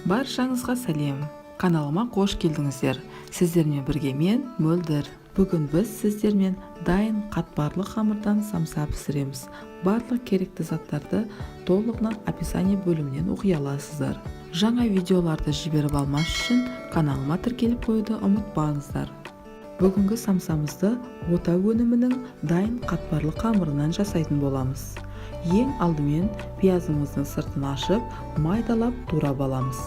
Баршаңызға сәлем! Каналыма қош келдіңіздер! Сіздермен бірге мен, Мөлдір. Бүгін біз сіздермен дайын қатпарлы қамырдан самса пісіреміз. Барлық керекті заттарды толығынан описание бөлімінен оқи аласыздар. Жаңа видеоларды жіберіп алмас үшін каналыма тіркеліп қоюды ұмытпаңыздар. Бүгінгі самсамызды Ота өнімінің дайын қатпарлы қамырынан жасайтын боламыз. Ең алдымен пиязымыздың сыртын ашып, майдалап турап аламыз.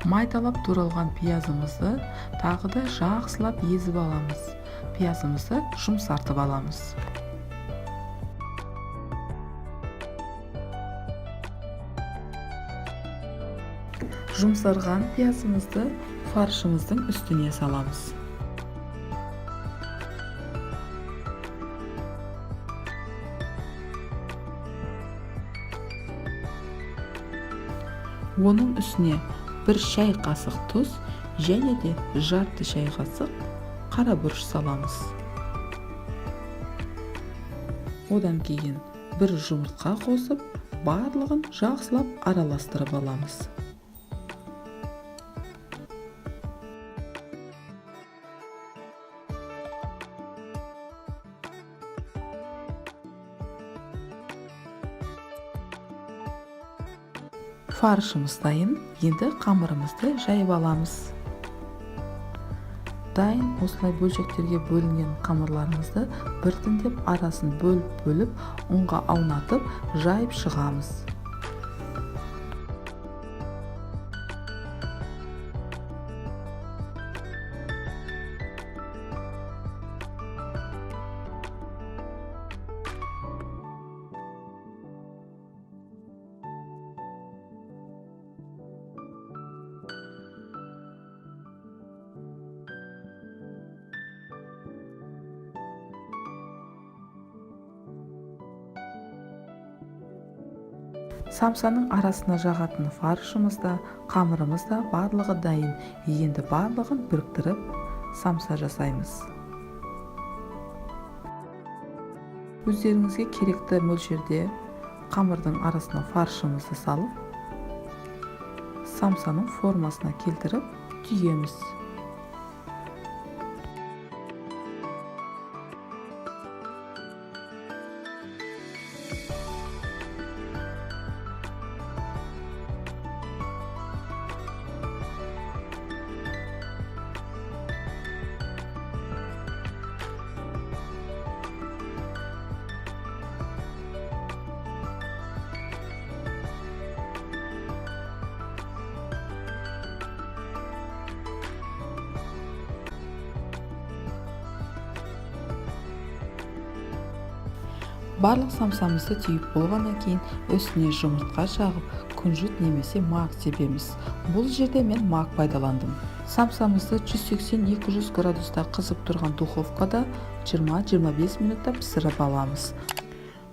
Майдалап туралған пиязымызды тағы да жақсылап езіп аламыз. Пиязымызды жұмсартып аламыз. Жұмсарған пиязымызды фаршымыздың үстіне саламыз. Оның үстіне 1 шай қасық тұз және де жарты шай қасық қара бұрыш саламыз. Одан кейін 1 жұмыртқа қосып, барлығын жақсылап араластырып аламыз. Фаршымыз дайын, енді қамырымызды жайып аламыз. Дайын осылай бөлшектерге бөлінген қамырларымызды біртіндеп арасын бөліп-бөліп ұнға аунатып жайып шығамыз. Самсаның арасына жағатын фаршымыз да, қамырымыз да барлығы дайын. Енді барлығын біріктіріп самса жасаймыз. Өздеріңізге керекті мөлшерде қамырдың арасына фаршымызды салып, самсаның формасына келтіріп түйеміз. Барлық самсамызды түйіп болғаннан кейін үстіне жұмыртқа жағып, күнжіт немесе мак себеміз. Бұл жерде мен мак пайдаландым. Самсамызды 180-200 градуста қызып тұрған духовкада 20-25 минутта пісіріп аламыз.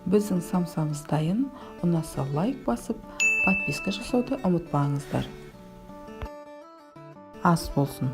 Біздің самсамыз дайын. Ұнаса лайк басып, подписка жасауды ұмытпаңыздар. Ас болсын.